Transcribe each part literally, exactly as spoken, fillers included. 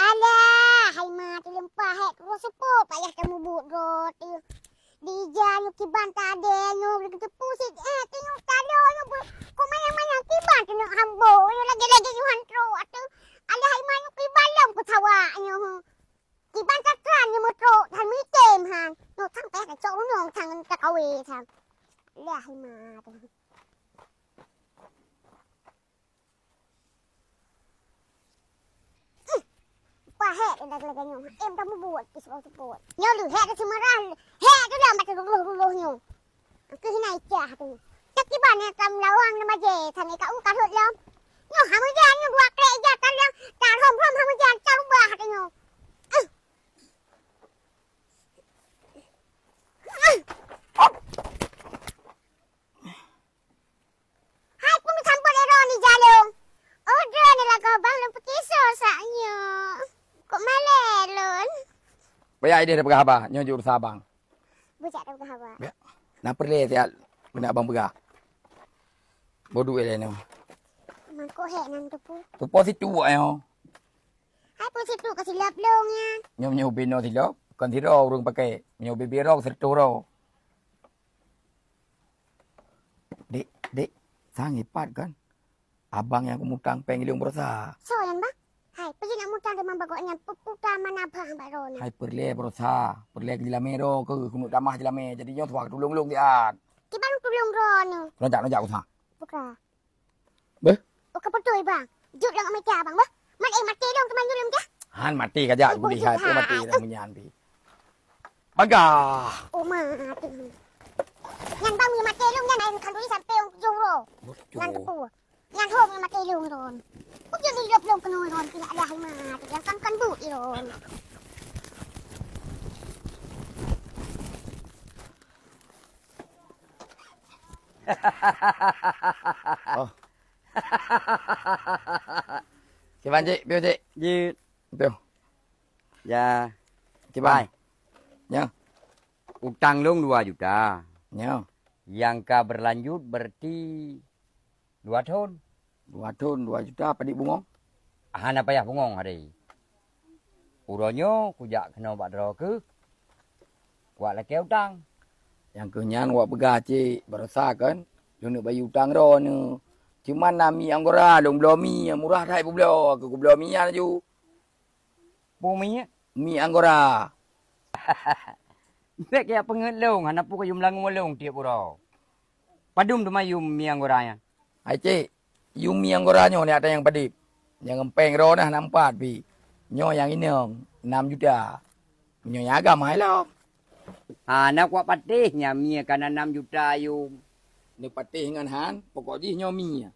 Alah, hai ma, teulimpah hek, terus seupôt payah tamubuet droe teuh. Di ija nyoe kiban tadé nyoe, lagèe teupeu sit, eh, teuh nyoe talo nyoe, bu-, kok manyang-manyang kiban teuh nyoe hambô, nyoe lagèe-lagèe nyoe han trok ateuh. Alah, hai ma, nyoe kiban lom keu sawa nyoe. Kiban tatran nyoe meutrok, han meuitem han. Nyoe sang payah tacok runoe sang takawé sang. Alah, hai ma teuh. Pah hek dah lagèe nyoe. Em, kamu buet pih sebab sebut. Nyoe lu hek dah semerah. Hek tu dah macam guluh-guluh nyoe. Aku hina icah tu. Cak kiban yang tam lawang nama je. Sana ka u karut lom. Nyoe hamu jan nyoe dua krek ija talang. Tarhom-hom hamu jan carubah tu nyoe. Eh. Eh. Hai pun sambot ero ni jalong. Oh, droeneuh lagoe bang lôn peukiso sak nyoe. Kok malèe lôn? Payah idéh tapeugah haba, nyoe jeuet urusan abang. Bujak tapeugah haba. Ya. Na peureulèe siat keuneuk abang peugah. Bodoh ilèe nyoe. Mangkok hek nan tupu. Tupo situ awak nyoe. Hai pun situ ka silop lôn nyan. Nyoe meunyoe ubé noe silop, kon sidroe ureueng pakai. Meunyoe ubé biroe sireutoh droe. Dek, dek, sang ipat kan? Abang nyang kumutang péng ilong baroesa. Soe nyan, Bang? Hai, peue jih nak mutang deungon bagoe nyan, pu-, puta mana abang bak droeneuh? Hai, peureulèe baroesa, peureulèe keu jeulamèe droe keuh, keuneuk tamah jeulamèe. Jadi nyoe tuha tulông lôn siat. Kiban tulông droeneuh? Lonjak, lonjak, usaha. Buka. Beuh? Oh, ka beutôi, Bang. Jeuet lom meja, Bang, beuh. Man, eh, maté lom, teuma jeuet lom, dah. Han maté ka jak, eh, gulih hai, maté dah munyan pi. Bagah. Oh, maté. Nyan, Bang, maté lom, nyan, ai khanduri sampai orang tujuh uroe. Betul. Nyan teupeu. Nyan hom maté lom, Ron. Kok jadi hidup lom keunoe, Ron, tidak ada hai maté. Yang kan kan bu, Ron. Oh. Kiban, Cik, piye, Cik? Jeuet. Betul. Ya. Kiban. Hai. Ya. Utang lôn dua juta. Ya. Nyang ka berlanjut berarti dua thon. Dua thon, dua juta, padit bungong? Hana payah bungong hari. Uroe nyoe kujak keunoe bak droe keuh, kuwak lakée utang. Nyang keuh nyan wak peugah cit, baroesa kan, lôn neuk bayeue utang droeneuh. Cuman na mi anggora lôn bloe mi, murah that peubloe, keu kubloe mi nyan laju. Peue mi? Mi anggora. Bèk kajak peungeuet lôn, hana peue kajak meulangue lôn tiep uroe. Padum teuma yum mi anggora nyan? Hai cik, yum mi anggora nyoe nyak tanyong padub. Nyang péng droeneuh na empat pih. Nyoe nyang inong, nam juta. Nyoe nyang agam hai lom. Hana kuwak patéh nyan mi ka na nam juta yum. Neupatéh ngon han, pokok jih nyoe mi.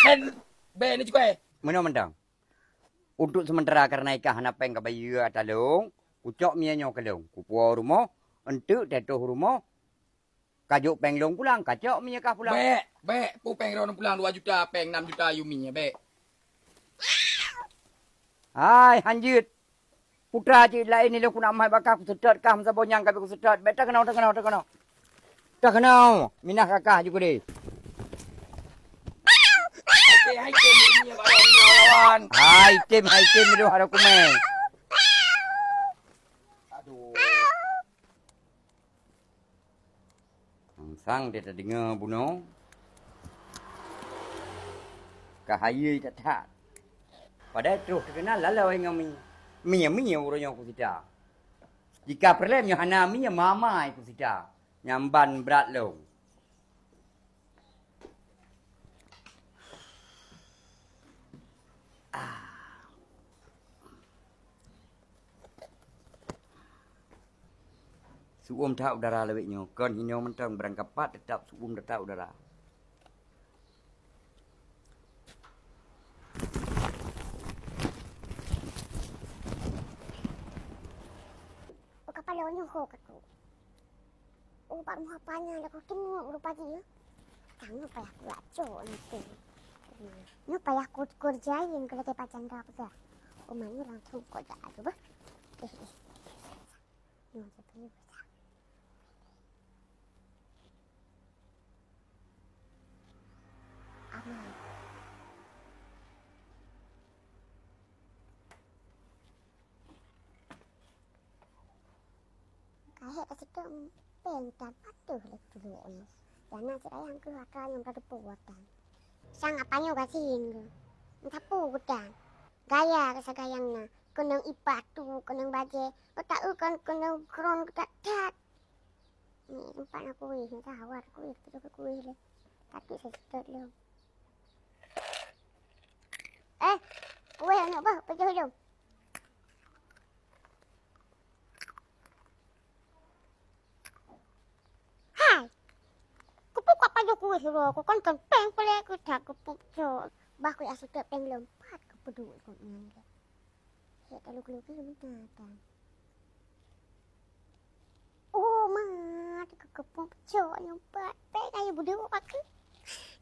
Ben, ben ni cukai. Meunoe mantong. Untuk sementara karena ikah hana péng ka bayeue ata lôn, kucok mi nyoe keu lôn. Kupuwoe rumoh, enteuk teutoh rumoh, kajok péng lôn pulang, kacok mi kah pulang. Bèk, bèk, peue péng droeneuh pulang dua juta, péng nam juta yum mi, bèk. Hai, hanjeuet. Putra cit laén ilôn kunamah bak kah kuseutôt kah meusaboh nyang ka kuseutôt. Bèk takeunoe, takeunoe, takeunoe. Takeunoe, minah kakah ju keudeh. Hai tem, hai tem, hai tem, hai tem, aduh, aduh kumai. Aduh. Sang-sang dia tadeungoe bunoe, ka hayeu that-that. Padahai troh teukeunal lalôi ngon mi. Mi, mi uroe nyoe kusita. Jika peureulèe nyoe hana mi, mamai kusita. Nyang ban brat lôn. Ah. Su'uem that udara lawét nyoe, kon hinoe mantong, barangkapat teutap su'uem that udara. Oh, kapalo nyoe ho kaku. Oh, bak muha panya dah kau tengok rupa dia. Tang nyoe payah kuat cok nanti. Nyoe payah kur-kur jain kalau dia pajan dah peugah. Oh, mana langsung kau dah ada bah. Eh, eh. Nyoe je perlu dah. Ka situ péng tan patuh lé tulok nyoe. Jana cit ayang keuh atra nyang ka teupeu watang. Sang apa nyoe gasien keuh. Entah peue geutan. Gaya keuh sagayang na. Keunong ié patu, keunong bajée. Otak eu kon keunong kron that-that. Ni empat na kueh, ni tawar kueh, tu kueh lé. Tapi saya sedot lom. Eh, kueh aneuk bah, pejoh lom. Hai. Kupu kok pajoh kueh ro, ku kon kon péng pelek ku tak kupu cok. Bah ku asu tek péng lom pat kupu duit ku nyan. Ya talu keluki minta tang. Oh, ma, teuka keupok cok nyang pat. Péng ayo budok kaki.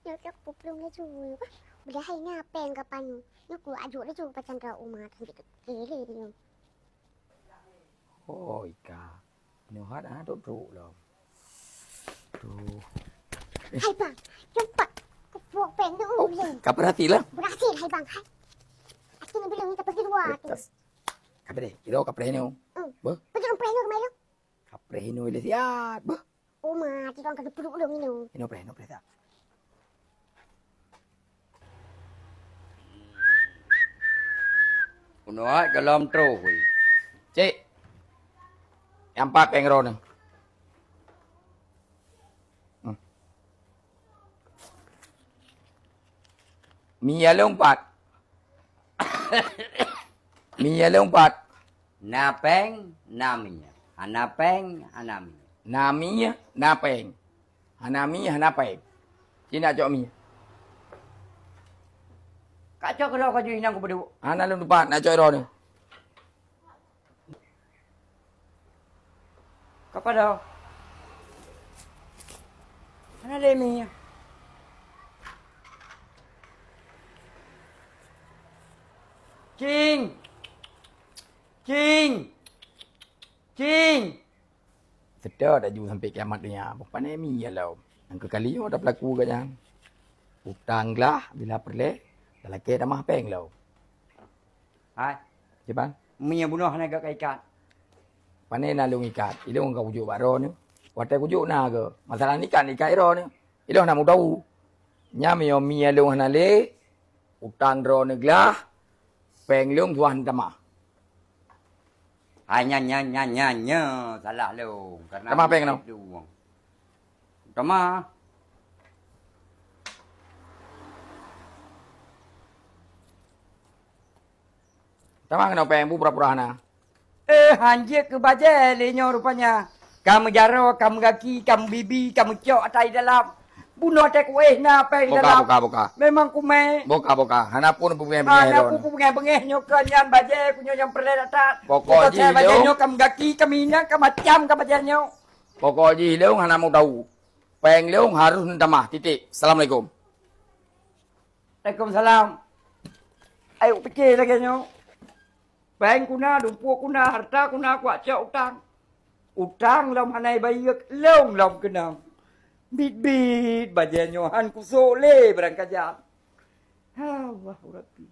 Nyoe teuka keupok laju. Bah, udah hai na péng ka panu. Nyoe ku ajuk laju pacan ka uma kan gitu. Kele dia. Oh, Ika. Nyoe hat ah trok-trok lom. Tuh. Hai bang, cepat. Keupok péng tu. Oh, uleng. Ka berhasil lah. Berhasil hai bang. Hai. Aku nak bilang kita pergi luar tu. Betul. Kapreh, iro kapreh nyoe. Hmm. Beuh? Betul kapreh nyoe kemarin. Kapreh nyoe le siat, beuh. Uma, ti orang kada perlu ulung nyoe. Ino preh, ino preh tak. Unoe golom troh weh. Cik. Nyang pat péng droeneuh. Hmm. Mie lôn pat. Mie lôn pat. Na péng, na mie. Hana péng, hana mie. Na mie, na péng. Hana mie, hana péng. Ci nak cok mie. Ka cok keudroe ka jih nyan kupeudeuh. Hana lôn tupat, nak cok droeneuh. Ka padahai hana lé mie. Cing! Cing! Cing! Seutôt laju sampai kiamat donya, bukon pane mie lom. Nyang keu kali nyoe tapeulaku geuh nyan. Utang glah bila peureulèe, talakèe tamah péng lom. Hai. Kiban? Mie bunoe hana gak ikat. Pane na lôn ikat, ilôn ka kujok bak droeneuh. Watèe kujok na geuh, masalah ikat, ikat droeneuh. Ilôn hana mutau. Nyan meunyoe mie lôn hana lé, utang droeneuh glah, péng lôn tuhan tamah. Hai nyan, nyan, nyan, nyan, nyan, salah lôn. Karena tamah péng lôn. Tamah. Tamah keunoe péng bu pura-pura hana. Eh, hanjeuet keu bajèe lé nyoe rupanya. Ka meujaroe, ka meugaki, ka meubibi, ka meucok ata i dalam. Bunoe teuh kuéh na péng i dalam. Boka, boka, boka. Memang kumé. Boka, boka. Hana pun peubengeh-bengeh. Hana pun peubengeh-bengeh nyoe keu nyan bajèe ku nyoe nyang peureulèe that-that. Pokok jih bajèe nyoe ka meugaki, ka meuinan, ka macam ka bajèe nyoe. Pokok jih lôn hana mutau. Péng lôn harôh neutamah. Titik. Assalamualaikum. Waalaikumsalam. Ayo pike lagèe nyoe. Péng ku na, dumpeue ku na, hareuta ku na, kucok utang. Utang lom hana ibayeue, lôn lom keunong. Bit-bit bajèe nyoe han kusok lé barangkajan. Allahu Rabbi.